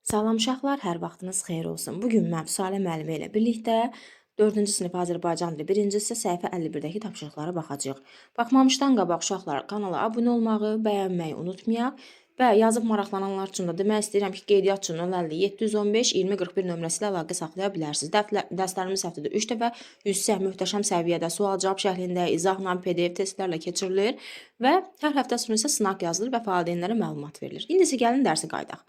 Salam uşaqlar, hər vaxtınız xeyir olsun. Bu gün mən Vüsalə müəllimə ilə birlikdə 4-cü sinif Azərbaycan dili 1-ci hissə səhifə 51-dəki tapşırıqlara baxacağıq. Baxmamışdan qabaq uşaqlar kanala abunə olmağı, bəyənməyi unutmayaq və yazıb maraqlananlar üçün də demək istəyirəm ki, qeydiyyat üçün 050 715 20 41 nömrəsi ilə əlaqə saxlaya bilərsiniz. Dərslərimiz həftədə 3 dəfə yüksək, möhtəşəm səviyyədə sual-cavab şəklində, izahla, PDF testlərlə keçirilir və hər həftə sonu isə sınaq yazılır və valideynlərə məlumat verilir. İndi isə gəlin dərsə qayıdaq.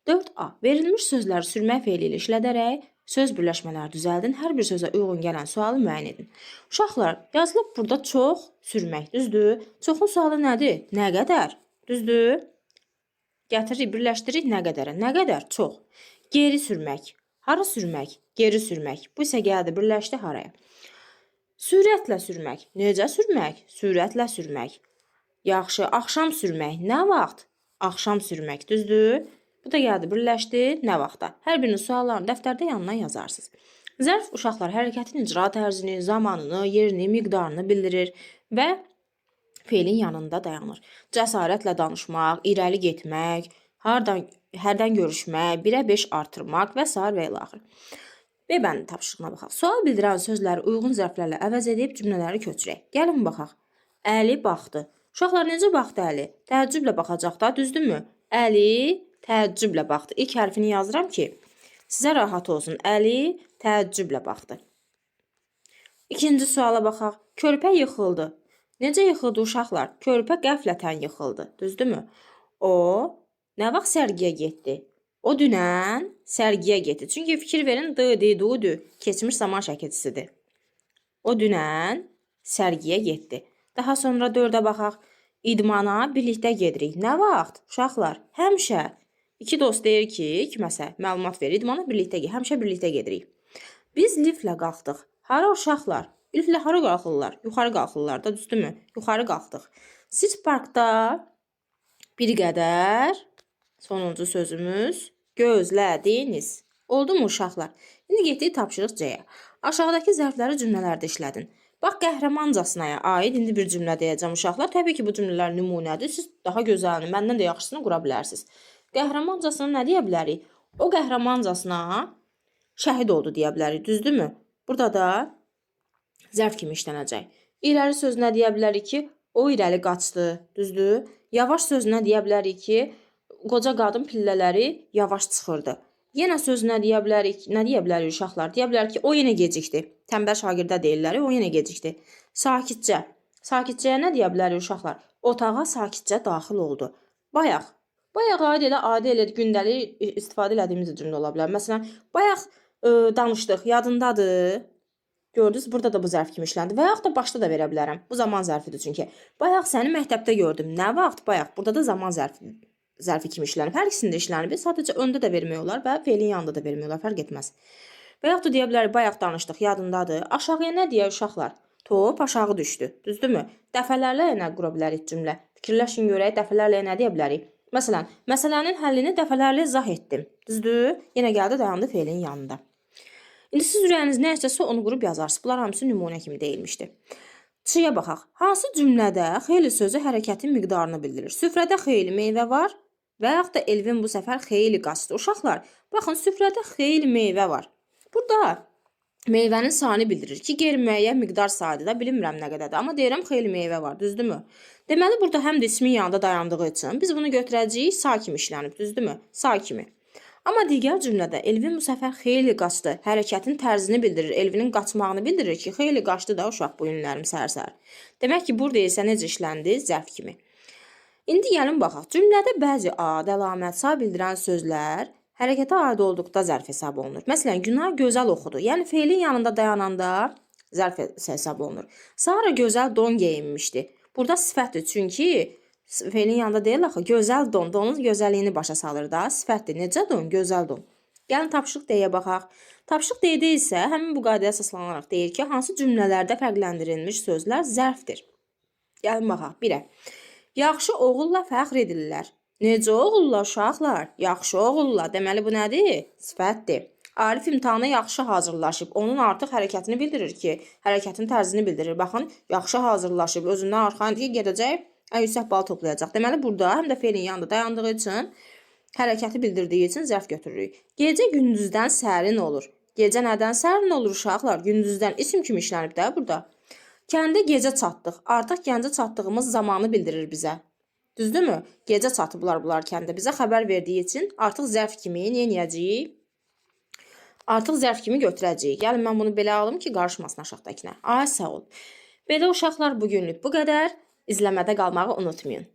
4A. Verilmiş sözləri sürmək feili ilə işlədərək söz birləşmələri düzəldin. Hər bir sözə uyğun gələn sualı müəyyən edin. Uşaqlar, yazılıb burada çox sürmək, düzdür? Çoxun sualı nədir? Nə qədər? Düzdür? Gətiririk, birləşdiririk nə qədərə? Nə qədər? Çox. Geri sürmək. Hara sürmək? Geri sürmək. Bu isə gəldi, birləşdi haraya? Sürətlə sürmək. Necə sürmək? Sürətlə sürmək. Yaxşı, axşam sürmək. Nə vaxt? Axşam sürmək, düzdür? Bu da gəldi, birləşdi. Nə vaxta? Hər birinin suallarını dəftərdə yanına yazarsınız. Zərf uşaqlar hərəkətin icra tərzini, zamanını, yerini, miqdarını bildirir və feilin yanında dayanır. Cəsarətlə danışmaq, irəli getmək, hardan, hərdən görüşmək, 1-ə 5 artırmaq və sair və ilaxır. B bəndi tapşırığına baxaq. Sual bildirən sözləri uyğun zərflərlə əvəz edib cümlələri köçürək. Gəlin baxaq. Əli baxdı. Uşaqlar necə baxdı Əli? Təəccüblə baxacaq da, düzdürmü? Əli təəccüblə baxdı. İlk hərfini yazıram ki, sizə rahat olsun. Əli təəccüblə baxdı. İkinci suala baxaq. Körpə yıxıldı. Necə yıxıldı uşaqlar? Körpə qəflətən yıxıldı. Düzdürmü? O nə vaxt sərgiyə getdi? O dünən sərgiyə getdi. Çünki fikir verin, d, d, du, dü keçmiş zaman şəkilçisidir. O dünən sərgiyə getdi. Daha sonra 4-ə baxaq. İdmana birlikdə gedirik. Nə vaxt? Uşaqlar, həmişə. İki dost deyir ki, kiməsə məlumat verir. İdmana birlikdə gedirik. Həmişə birlikdə gedirik. Biz liftlə qalxdıq. Hara uşaqlar? Liftlə hara qalxırlar? Yuxarı qalxırlar da, düzdürmü? Yuxarı qalxdıq. Siz parkda bir qədər, sonuncu sözümüz, gözlədiniz. Oldu mu uşaqlar? İndi getdik tapşırıq C-yə. Aşağıdakı zərfləri cümlələrdə işlədin. Bax, qəhrəmancasına aid indi bir cümlə deyəcəm uşaqlar. Təbii ki, bu cümlələr nümunədir. Siz daha gözəlini, məndən də yaxşısını qura bilərsiniz. Qəhrəmancasına nə deyə bilərik? O qəhrəmancasına şəhid oldu deyə bilərik, düzdürmü? Burada da zərf kimi işlənəcək. İrəli sözünə deyə bilərik ki, o irəli qaçdı, düzdür? Yavaş sözünə deyə bilərik ki, qoca qadın pillələri yavaş çıxırdı. Yenə sözünə deyə bilərik, nə deyə bilərik uşaqlar? Deyə bilərik ki, o yenə gecikdi. Tənbəl şagirdə deyirlər, o yenə gecikdi. Sakitcə. Sakitcəyə nə deyə bilərik uşaqlar? Otağa sakitcə daxil oldu. Bayaq. Bayaq adi elə adi elə gündəlik istifadə elədiyimiz cümlə ola bilər. Məsələn, bayaq danışdıq, yadındadır. Gördünüz, burada da bu zərf kimi işləndi. Və yaxud da başda da verə bilərəm. Bu zaman zərfidir çünki. Bayaq səni məktəbdə gördüm. Nə vaxt? Bayaq. Burada da zaman zərfi kimi işlənib. Hər ikisində işlənib. Sadəcə öndə də vermək olar və feilin yanında da vermək olar. Fərq etməz. Və yaxud da deyə bilərik, bayaq danışdıq, yadındadır. Aşağıya nə deyək uşaqlar? Top aşağı düşdü. Düzdürmü? Dəfələrlə nə qura bilərik cümlə? Fikirləşin görək, dəfələrlə nə deyə bilərik? Məsələn, məsələnin həllini dəfələrlə izah etdim. Düzdür? Yenə gəldi, dayandı feilin yanında. İndi siz ürəyiniz nə istəsə onu qurub yazarsınız. Bunlar hamısı nümunə kimi deyilmişdi. Ç-yə baxaq. Hansı cümlədə xeyli sözü hərəkətin miqdarını bildirir? Süfrədə xeyli meyvə var və yaxud da Elvin bu səfər xeyli qaçdı. Uşaqlar, baxın, süfrədə xeyli meyvə var. Burada meyvənin sayını bildirir ki, qeyri-müəyyən miqdar sayıdır da, bilinmirəm nə qədərdir, amma deyirəm xeyli meyvə var, düzdürmü? Deməli, burada həm də ismin yanında dayandığı üçün biz bunu götürəcəyik, say kimi işlənib, düzdürmü? Say kimi. Amma digər cümlədə Elvin bu səfər xeyli qaçdı. Hərəkətin tərzini bildirir, Elvinin qaçmağını bildirir ki, xeyli qaçdı da uşaq bu günlərim səhər-səhər. Demək ki, burada isə necə işləndi? Zərf kimi. İndi gəlin baxaq. Cümlədə bəzi ad, əlamət, say bildirən sözlər hərəkətə aid olduqda zərf hesab olunur. Məsələn, Günay gözəl oxudu. Yəni, feilin yanında dayananda zərf hesab olunur. Sara gözəl don geyinmişdi. Burada sifətdir, çünki feilin yanında deyil axı, gözəl don, donun gözəlliyini başa salır da, sifətdir. Necə don? Gözəl don. Gəlin tapşırıq D-yə baxaq. Tapşırıq D-də isə həmin bu qaydaya əsaslanaraq deyir ki, hansı cümlələrdə fərqləndirilmiş sözlər zərfdir. Gəlin baxaq. 1-ə. Yaxşı oğulla fəxr edirlər. Necə oğulla uşaqlar? Yaxşı oğulla. Deməli, bu nədir? Sifətdir. Arif imtahana yaxşı hazırlaşıb. Onun artıq hərəkətini bildirir ki, hərəkətin tərzini bildirir. Baxın, yaxşı hazırlaşıb, özündən arxayındır ki, gedəcək, ən yüksək bal toplayacaq. Deməli, burada həm də feilin yanında dayandığı üçün Hərəkəti bildirdiyi üçün zərf götürürük. Gecə gündüzdən sərin olur. Gecə nədən sərin olur uşaqlar? Gündüzdən isim kimi işlənib də burada. Kəndə gecə çatdıq. Artıq kəndə çatdığımız zamanı bildirir bizə. Düzdürmü? Gecə çatıblar bunlar kəndə. Bizə xəbər verdiyi üçün artıq zərf kimi nə edəcəyik? Artıq zərf kimi götürəcəyik. Gəlin mən bunu belə alım ki, qarışmasın aşağıdakına. Ay sağ ol. Belə uşaqlar, bugünlük bu qədər. İzləmədə qalmağı unutmayın.